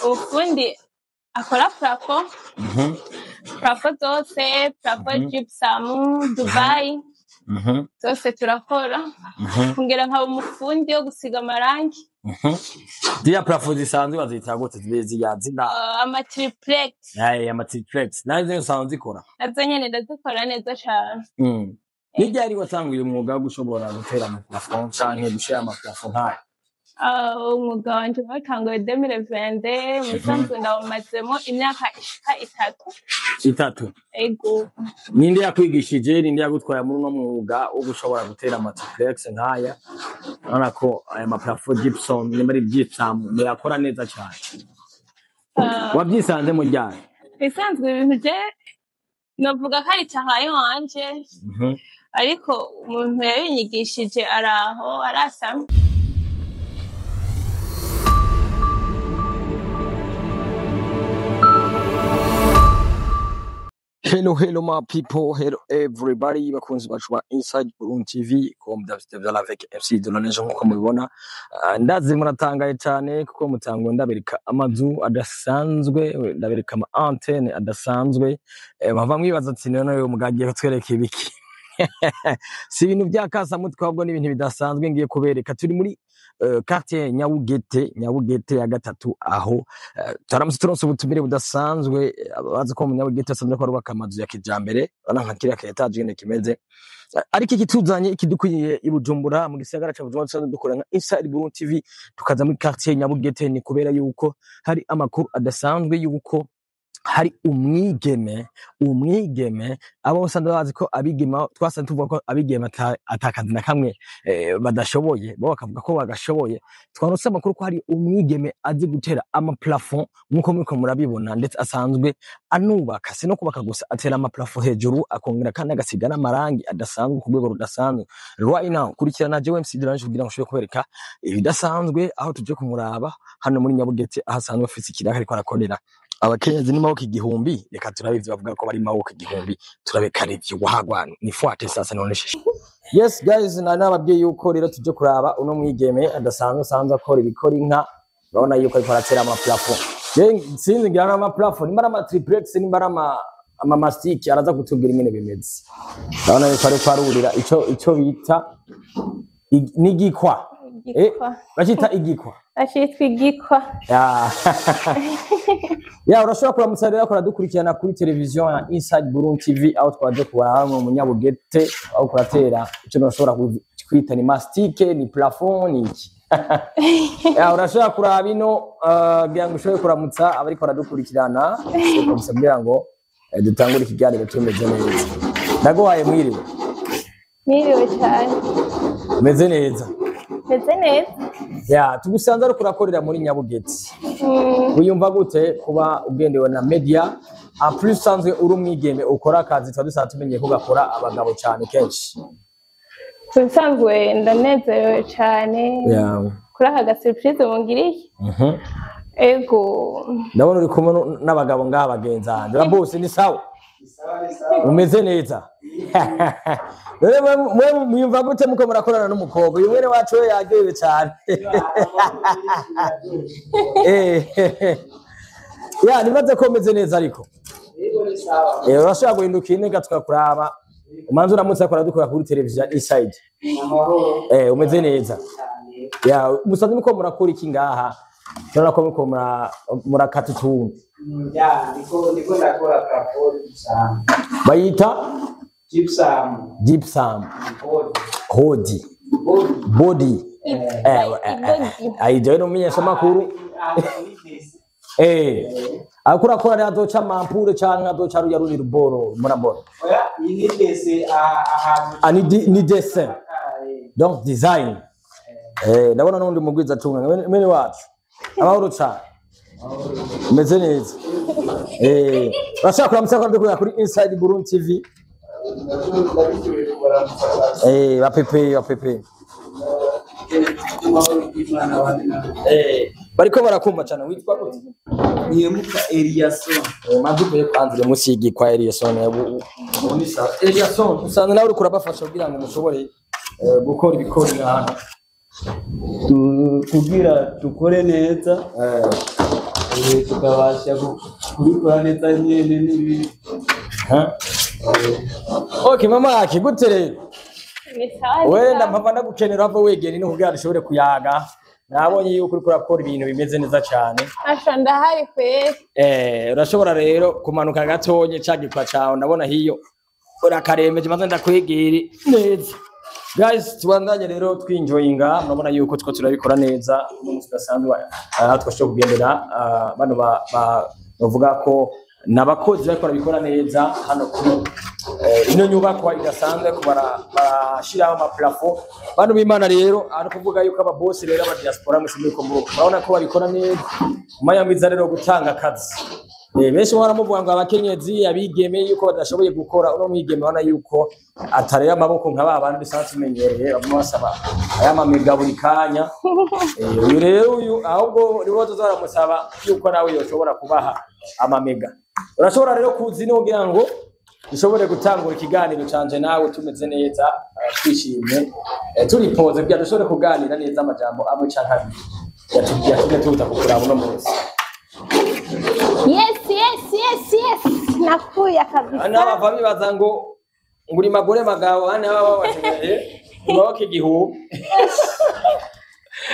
Umufundi akora plafond, plafond zose, plafond gypsum, Dubai, zose turakora. Nkongera nkaba umufundi wo gusiga amarangi. Ziriya plafond zisanzwe bazita gute? Ziriya zina? Ama triplex. Aye, ama triplex nazo nizo usanzwe zikora? Nazo nyene ndazikora neza cane. Ni ryari watanguye umwuga wo gushobora gutera ama plafond canke gushira ama plafond nk'aya? Umwuga wanje nawatanguye 2020, mu bisanzwe ndawumazemo imyaka ishika 3. 3? Ego. Ninde yakwigishije, ninde yagutwaye muri uno mwuga wo gushobora gutera ama triplex nk'aya? Urabona ko aya ma plafond gypsum, nimba ari gypsum, muyakora neza cane. Wavyisanze mu ryari? Bisanzwe ibintu je novuga ko ari cahaye wanje, ariko umuntu yabinyigishije araho arasamye. Hello, hello my people, hello everybody, bakunzi bacu ba Inside Burundi TV, comme d'habitude avec MC Donanejo nkuko mubibona. Ndazi muratangaye cyane kuko mutanguye ndabereka amazu adasanzwe, ndabereka ama antenne adasanzwe. Bava mwibaza ati none uyu mugabo agiye kutwereka ibiki? Si ibintu by'akasamutwe, ahubwo ni ibintu bidasanzwe ngiye kubereka. Turi muri quartier Nyabugete, Nyabugete ya gatatu, aho turamutse turonse ubutumire budasanzwe. Abazi ko mu Nyabugete basanzwe ko barubaka amazu ya kijambere, urabona nka kiriya ka etage nyene kimeze. Ariko ikituzanye, ikidukwiye i Bujumbura, mu gisagara ca Bujumbura dusanzwe dukora nka Inside Burundi TV, tukaza muri quartier Nyabugete, ni kubera yuko hari amakuru adasanzwe yuko hari umwigeme abo basanzwe bazi ko abigeme, twasanzwe tuvuga ko abigeme atakazi na kamwe badashoboye, bo bakavuga ko bagashoboye. Twaronse amakuru ko hari umwigeme azi gutera ama plafond nkuko muriko murabibona, ndetse asanzwe anubaka. Si no kubaka gusa, atera ama plafond hejuru, akongera kandi agasiga n'amarangi adasanzwe ku rwego rudasanzwe. Right now kurikirana jewe MC Derange kugira ngo ushobore kubereka ibidasanzwe, aho tuje kumuraba hano muri Nyabugete, aho asanzwe afise ikiraka ariko arakorera. Abakenyezi ni maboko 1000, reka turabe ivyo bavuga ko bari maboko 1000, turabe kare ivyo wahagwana nifuate sasa nonesheje. Yes guys, nari nababwiye yuko rero tuje kuraba uno mwigeme adasanzwe asanzwe akora ibikora inka. Urabona yuko ariko aratera ama plafond. Je sinzi ngira ama plafond, nimba ari ama triplex, nimba ari ama mastic, araza kutubwira ingene bimeze. Urabona yuko ariko arurira ico bita n'igikwa. Igikwa. Bacita igikwa. Bacitwa igikwa. Ya, urashobora kuramutsa rero dukurikirana kuri televiziyo ya Inside Burundi TV, aho twaje kubara hamwe mu Nyabugete, aho kuratera ico nashobora kwita ni mastique, ni plafond, ni iki. Ya, urashobora kuraba ino, kugira ngo ushobore kuramutsa abariko baradukurikirana, ushobora kugira ngo dutangure ikiganiro tumeze neza. Ndaguhaye mwiriwe. Mwiriwe cyane. Meze neza. Meze neza. Ya, tugusanze ariko urakorera muri Nyabugete. Wiyumva gute kuba ugendewe na media? En plus usanzwe uri umwigeme ukora akazi tuba dusanzwe tumenye ko gakora abagabo cyane kenshi. Usanzwe ndanezerewe cyane. Kuri aka ga surprise mungiriye. Ego. Ndabona uri kumwe n'abagabo ngaha bagenzi banje. Ba boss ni sawa? Umeze neza. Rero mwe mwiyumva gute muko murakorana n'umukobwa? Uyu mwene wacu we yaryohewe cyane. Ya, nibaze ko umeze neza ariko. Urashobora guhinduka intega tukakuraba. Umanze uramutse akora dukora kuri televiziyo Inside. Umeze neza. Ya, musanzwe muko murakora iki ngaha? Turabona ko muko murakata utuntu. Ya, ndiko ndakora plafond gypsum. Bayita gypsum. Gypsum. Hodi. Body. Ayi je no menyesha makuru. Akura akora rero azoca amampure canke azoca ruya ruri ruboro murabona. Oya, ni dessin ahantu. Ah, ni dessin. Donc design. Ndabona n'undi mugwiza tunga mwene wacu. Amahoro cyane. Umeze neza. Urashaka kuramutsa ko dukora kuri Inside Burundi TV. Ba pepe. Bariko barakumva cyane. Witwa gute? Niyemuka Eliasson. Madukuye kwanzire munsi y'igikwa Eliasson. Eliasson, usanzwe nawe uriko urabafasha kugira ngo mushobore gukora ibikora hano. Kugira dukore neza, tukabasha kubikora neza nyene n'ibi. Okay, mama yake gute rero? Ni sawa, ni Wewe sawa. Ndampava ndagukenera hava wegera ino kugira dushobore kuyaga. Nabonye yuko uriko urakora ibintu bimeze neza cyane. Asha, ndahari kweri. Urashobora rero kumanuka gatonye ca gikwa cawe, ndabona hiyo urakarembeje, maze ndakwegere neza. Guys, tubandanye rero twinjoyinga. Murabona yuko two turabikora neza umunsi udasanzwe, twashobora kugendera bano bavuga ko nabakozi bariko barabikora neza hano kuri ino nyubakwa idasanzwe, ko barashiraho ama plafond. Bano b'Imana rero, ari kuvuga yuko ababosi rero aba diaspora mwese muriko murabona ko babikora neza. Umwanya mwiza rero wo gutanga akazi. Benshi bahora muvuga ngo abakenyezi, abigeme, yuko badashoboye gukora. Uno mwigeme ubona yuko atarera amaboko nka ba bandi dusanzwe tumenyereye bamwe basaba aya mamega buri kanya. Uyu rero, uyu ahubwo nibo bazoza baramusaba yuko nawe yoshobora kubaha amamega. Urashobora rero kuza ino kugira ngo dushobore gutangura ikiganiro canje nawe tumeze neza, twishimye, turipoze kugira dushobore kuganira neza amajambo amwe canke abiri yatumye tuza kukuraba uno munsi. Yes, nakuya kabisa. N'abava bibaza ngo uri magore magabo, hano baba babakeneye maboko igihugu.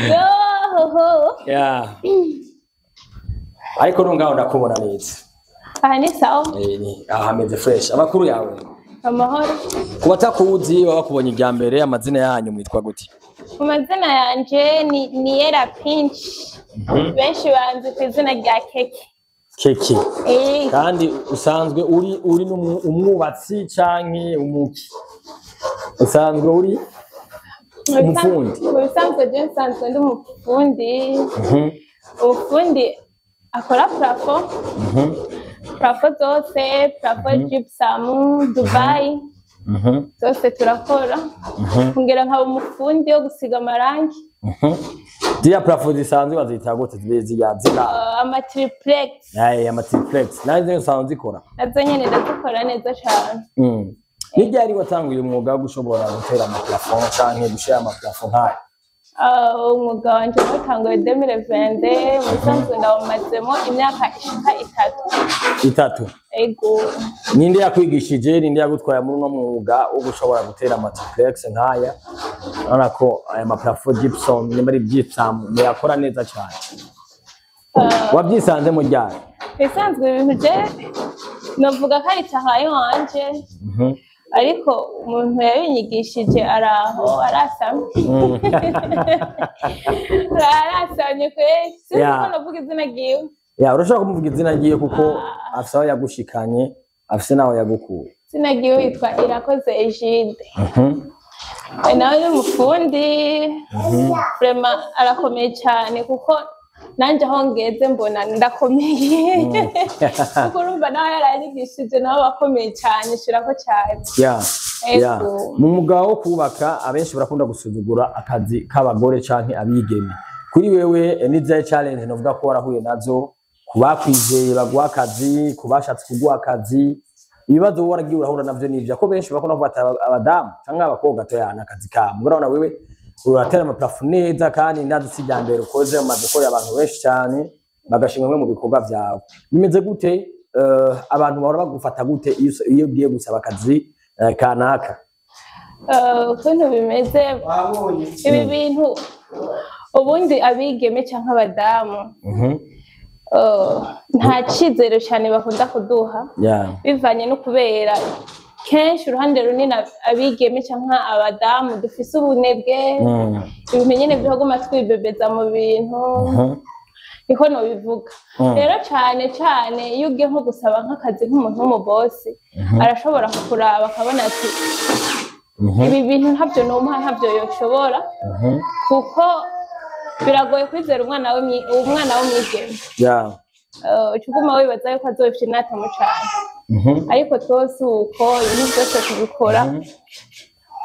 Yohoho. Yeah. Ariko nungaho ndakubona neza. Aha ni sawa. Aha hameze fresh. Amakuru yawe? Amahoro. Ku batakuzi baba bakubonye irya mbere, amazina yanyu mwitwa gute? Mu mazina yanje ni Niera Pinch, benshi banzi ku izina rya Keke. Keke? Eh. Kandi usanzwe uri umwubatsi canke umuki? Usanzwe uri umufundi? Mu bisanzwe je nsanzwe ndi umufundi, umufundi akora plafond, plafond zose, plafond gypsum, Dubai, zose turakora. Kongera nkaba umufundi wo gusiga amarangi. Ziriya plafond zisanzwe bazita gute? Ziriya zira Ama triplex. Aye, ama triplex nazo usanzwe zikora? Nazo nyene ndazikora neza cane. Ni ryari watanguye umwuga wo gushobora gutera ama plafond canke gushira ama plafond nk'aya? Umwuga wanje natanguye 2020. Mu bisanzwe ndawumazemo imyaka ishika 3. 3? Ego. Ninde yakwigishije? Ninde yagutwaye muri uno mwuga wo gushobora gutera ama triplex nk'aya? Urabona ko aya ma plafond gypsum, nimba ari gypsum, muyakora neza cyane. Wabyisanze mu ryari? Bisanzwe ibintu je novuga ko ari tahaye wanje, ariko umuntu yabinyigishije araho arasamye, arasamye kweri, sinzi ko novuga izina ryiwe. Ya, urashobora kumuvuga izina ryiwe kuko afise aho yagushikanye, afise n'aho yagukuye. Izina ryiwe yitwa Irakoze Egide. Nawe ni umufundi, vraiment arakomeye cyane, kuko nanjye aho ngeze mbona ndakomeye, kuko urumva nawe yaranyigishije, nawe akomeye cyane, shirako cyane. Ya. Ego. Mu mwuga wo kubaka, abenshi barakunda gusuzugura akazi k'abagore canke abigeme. Kuri wewe, n'izihe challenge novuga ko warahuye nazo ku bakwizeye baguha akazi, ku bashatse kuguha akazi? Ibibazo wowe waragiye urahura navyo nivyo ko benshi bakunda kuvuga ati abadamu canke abakobwa toya akazi kabo. Urabona wewe uratera ama plafond neza, kandi ndazi si irya mbere ukoze, umaze gukorera abantu benshi cyane bagashimwa bimwe mu bikorwa vyawe. Bimeze gute? Abantu bahora bagufata gute iyo ugiye gusaba akazi kanaka? Ukuntu bimeze, Wabonye. ibi bintu ubundi abigeme cyangwa abadamu nta cyizere cyane bakunda kuduha, bivanye no kubera kenshi uruhande runini abigeme cyangwa abadamu dufise ubunebwe, ibintu nyine byo kuguma twibebeza mu bintu, niko nobivuga. Rero cyane cyane iyo ugiye nko gusaba nk'akazi nk'umuntu w'umubosi, arashobora kukuraba akabona ati ibi bintu ntabyo nomuha, ntabyo yoshobora, kuko biragoye kwizera umwana w'umwigeme. Uca uguma wibaza yuko azobishinatamo cane, ariko twose uko ibintu byose tubikora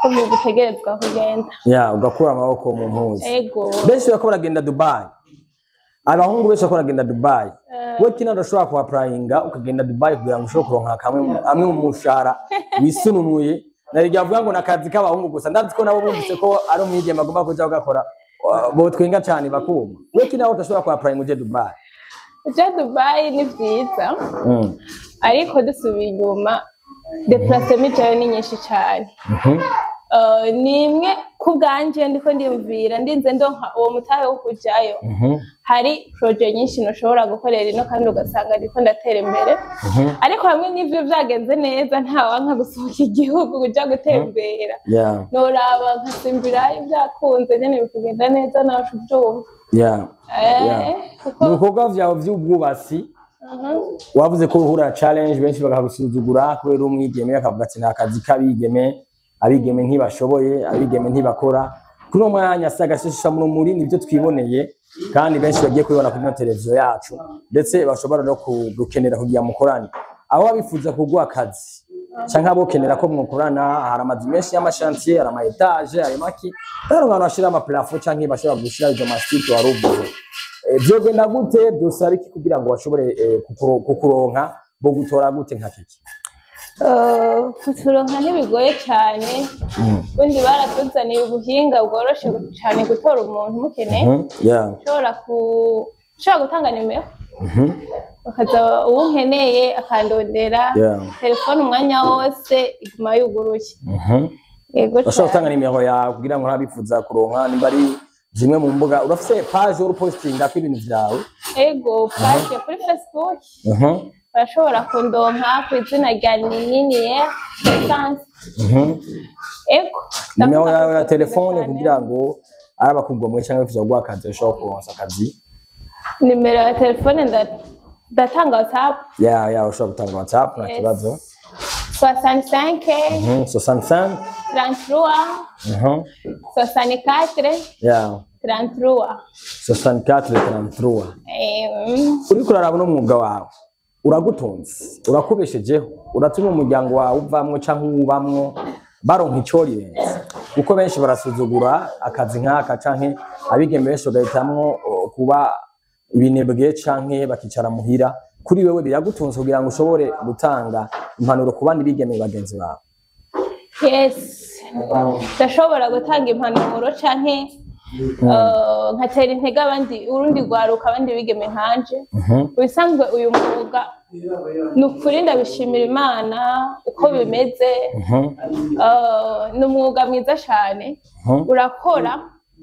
ko bigutegerezwa kugenda. Yeah, ugakura amaboko mu mpuzu. Ego. Benshi bariko baragenda Dubai, abahungu benshi bariko baragenda Dubai. We kina urashobora kuhapurayinga ukagenda Dubai kugira ngo ushobore kuronka kamwe amwe mu mushahara wisununuye. Nari avuga ngo nakazi k'abahungu gusa, ndazi ko nabo bumvise ko ari umwigeme agomba kuja kugakora. Botwenga cyane bakuma. Wewe nawe udashobora kwa apply uje Dubai? Kuja Dubai ni vyiza, ariko dusubiye inyuma, déplacement ijayo ni nyinshi cyane. Ni imwe ku bwanje ndiko ndiyumvira, ndinze ndonka uwo mutahe wo kujayo, hari projet nyinshi ntushobora gukorera ino, kandi ugasanga ndiko ndatera imbere. Ariko hamwe n'ivyo vyagenze neza, ntawanka gusohoka igihugu kuja gutembera. Noraba nkasimbirayo, vyakunze nyene bikagenda neza, nawe uvyumva. Kuko Mu bikorwa vyawe vy'ubwubatsi, wavuze ko uhura na challenge, benshi bakagusuzugura kubera umwigeme, bakavuga ati nta kazi k'abigeme, abigeme ntibashoboye, abigeme ntibakora. Kuri uwo mwanya si agaseshamurumuri, nibyo twiboneye, kandi benshi bagiye kubibona kuri ino televiziyo yacu, ndetse bashobora no kugukenera kugira mukorane. Aho abifuza kuguha akazi canke abokenera ko mwokorana, hari amazu menshi y'ama chantier, hari ama étage, hari maki, hari abantu bashira ama plafond canke bashobora gushira izo mastic wari uvuze. Vyogenda gute? Byosaba iki kugira ngo bashobore kukuronka? Bo gutora gute nka kiki? Kuturonka ntibigoye cyane. Ubundi baratuzaniye ubuhinga bworoshe cyane gutora umuntu umukeneye. Ushobora gutanga nimero, bakaza, uwo nkeneye akandondera. Telefone umwanya wose iguma yuguruye. Yego. Bashobora Cane. gutanga nimero yawe kugira ngo ntabifuza kuronka, nimba ari zimwe mu mbuga, urafise page uri postinga ko ibintu vyawe? Ego, page kuri Facebook, barashobora kundonka ku izina rya Nininiye Essence. Ego. Nimero yawe ya telefone kugira ngo ari abakugomwe cyangwa bifuza kuguha akazi bashobora kuronsa akazi. Nimero ya telefone, ndatanga WhatsApp. Ya, ushobora gutanga WhatsApp, nta Yes. kibazo. 65 65 33 64 33. 64 33. Uriko uraraba uno mwuga wawe uragutunze, urakubeshejeho, uratuma umuryango wawe uvamwo canke uwubamwo baronka icorirenze, kuko benshi barasuzugura akazi nk'aka, canke abigeme benshi bagahitamwo kuba ibinebwe canke bakicara muhira. Kuri wewe biragutunze kugira ngo ushobore gutanga impanuro ku bandi bigeme bagenzi bawe? Yes, ndashobora gutanga impanuro canke nkatera intege abandi, urundi rwaruka, abandi bigeme nkanje. Ubisanzwe uyu mwuga, ni ukuri ndabishimira Imana uko bimeze. Ni umwuga mwiza cyane. Urakora,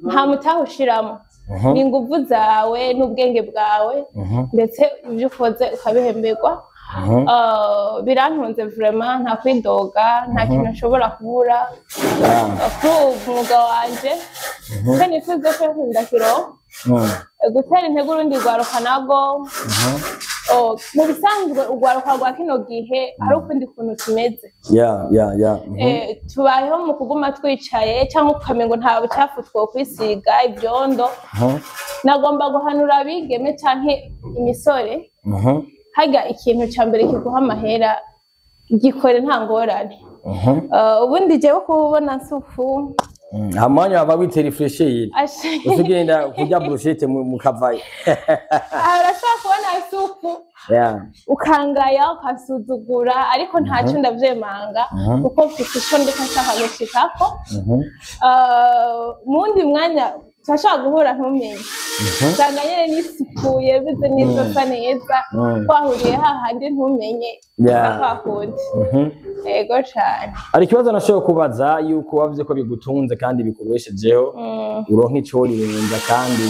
nta mutahe ushiramo, ni inguvu zawe n'ubwenge bwawe, ndetse ibyo ukoze ukabihemberwa. Birantunze vraiment, nta kwidoga, nta kintu nshobora kubura kuri uwo mwuga wanje. Icyo nifuza ko ndakironka, gutera intege urundi rwaruka nabwo. Oh, mu bisanzwe urwaruka rwa kino gihe hari ukundi kuntu tumeze. Yeah. Tubayeho mu kuguma twicaye, cyangwa ukamengo nta bucafu twokwisiga, ibyondo. Nagomba guhanura abigeme canke imisore, harya ikintu ca mbere kiguha amahera gikore, nta ngorane. Ubundi jewe kubona nsuku Hamwanya waba witera ifresheri, usugenda kurya brochette mu kavayi. Urashobora kubona isuku ukangaya, ukasuzugura, ariko ntacyo ndavyemanga, kuko mfise ico ndiko nshaka gushikako. Mu wundi mwanya turashobora guhura ntumenye, usanga nyene nisukuye, meze neza, nsa neza, twahuriye hahandi ntumenye kwa kundi. Ego cane. Hari ikibazo nashoboye kubaza, yuko wavuze ko bigutunze kandi bikubeshejeho, uronka ico rirenza kandi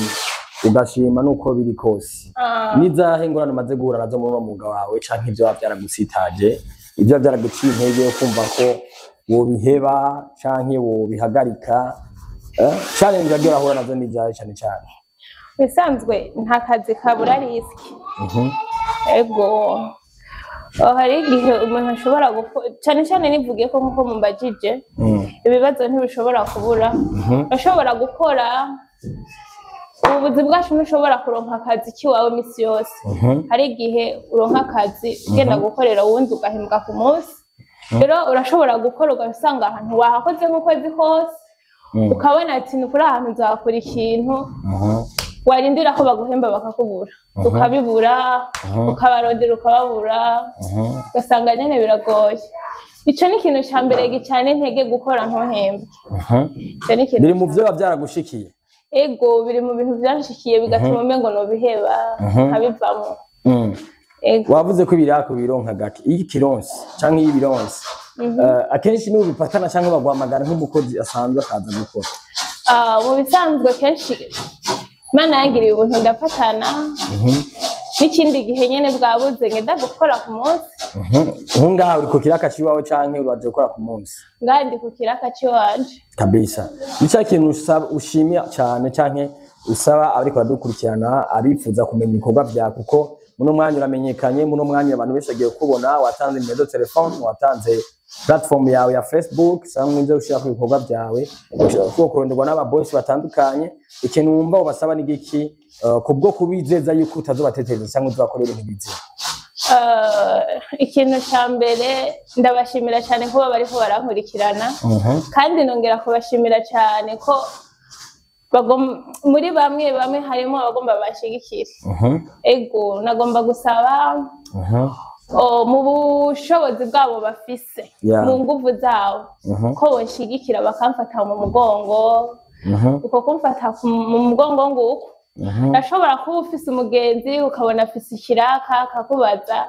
ugashima nuko biri kose. Nizahe ingorane umaze guhura nazo muri uno mwuga wawe, canke ivyo biba vyaragusitaje, ivyo biba vyaraguciye intege yo kumva ko wobiheba canke wobihagarika? Challenge wagiye urahura nazo nizahe cane cane? Bisanzwe nta kazi kabura risque. Ego. Oh, hari igihe umuntu ashobora cyane cyane nivugiye ko nkuko mumbajije, ibibazo ntibishobora kubura. Bashobora gukora ubuvuzi bwacu, ntushobora kuronka akazi kiwawe misi yose. Hari igihe uronka akazi ugenda gukorera uwundi, ugahembwa ku munsi. Rero urashobora gukora ugasanga ahantu wahakoze nk'ukwezi kose, ukabona ati ni kuri ahantu nzakora ikintu, warindira ko baguhemba bakakubura, ukabibura, ukabarondera ukababura, ugasanga nyene biragoye. Ico ni ikintu ca mbere gicana intege, gukora ntuhembwe. Ico ni ikintu Biri mu vyo biba vyaragushikiye? Ego, biri mu bintu vyanshikiye bigatuma umengo nobiheba, nkabivamo. Ego. Wavuze ko ibiraka bironka gake, iyo ikironse canke iyo ibironse, akenshi nibo bifatana canke baguhamagara nk'umukozi asanzwe akaza gukora? Ah, mu bisanzwe kenshi Imana yangiriye ubuntu ndafatana, n'ikindi gihe nyene bwabuze ngenda gukora ku munsi. Nk'ungaha uri ku kiraka c'iwawe canke uraje gukora ku munsi? Ngaha ndi ku kiraka c'iwanje. Kabisa. Ni cya kintu ushimira cane canke usaba abariko baradukurikirana, abifuza kumenya ibikorwa vyawe, kuko muno mwanya uramenyekanye, muno mwanya abantu benshi bagiye kukubona, watanze nimero de telefone, watanze platform yawe ya Facebook cyangwa inzo ushira ku ibikorwa byawe, ushobora kuronderwa n'ababosi batandukanye. Ikintu wumva ubasaba ni giki, kubwo kubizeza yuko utazobatetereza cyangwa uzobakorera ibintu bizima? Ikintu ca mbere, ndabashimira cyane kuba bariko barankurikirana, kandi nongera kubashimira cyane ko muri bamwe bamwe harimo abagomba banshigikire. Ego, nagomba gusaba mu bushobozi bwabo bafise, mu nguvu zabo, ko bonshigikira bakamfata mu mugongo. Uko kumfata mu mugongo nguko, ndashobora kuba ufise umugenzi, ukabona afise ikiraka, akakubaza,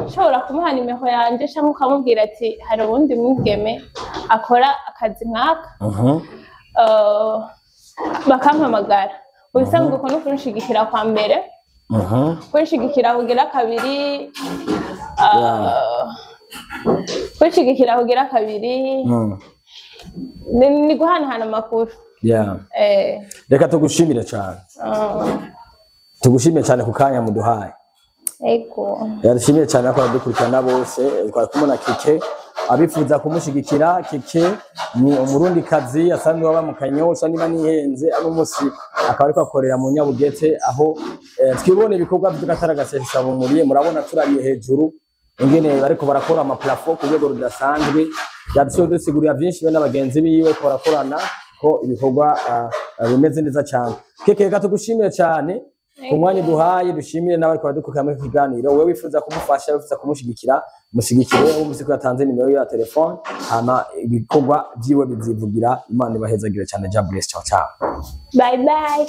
ushobora kumuha nimero yanje cyangwa ukamubwira ati hari uwundi mwigeme akora akazi nk'aka, bakampamagara. Ubusanzwe uko no kunshigikira kwa mbere, kunshigikira kugira kabiri, kunshigikira kugira kabiri ni guhanahana amakuru. Reka tugushimire cyane. Tugushimire cyane ku kanya muduhaye. Ego. Yadushimiye cyane ko abadukurikirana bose. Twari kumwe na Keke. Abifuza kumushigikira, Keke ni umurundi kazi asanzwe aba mu Kanyosha niba nihenze, ano munsi akaba ariko akorera mu Nyabugete, aho twibone ibikorwa by'akataragasesa bumuriye. Murabona turabiye hejuru ingene bariko barakora ama plafond ku rwego rudasanzwe. Yadusize dusigurira byinshi be n'abagenzi biwe ko barakorana, ko ibikorwa bimeze neza cyane. Keke, reka tugushimire cyane ku mwanya duhaye, dushimire n'abariko baradukurikira muri iki kiganiro. Wewe wifuza kumufasha, wifuza kumushigikira, mushigikire. Uwo ko yatanze nimero ye ya telefone, hama ibikorwa vyiwe bizivugira. Imana ibahezagire cyane. God bless. Ciao ciao. Bye bye.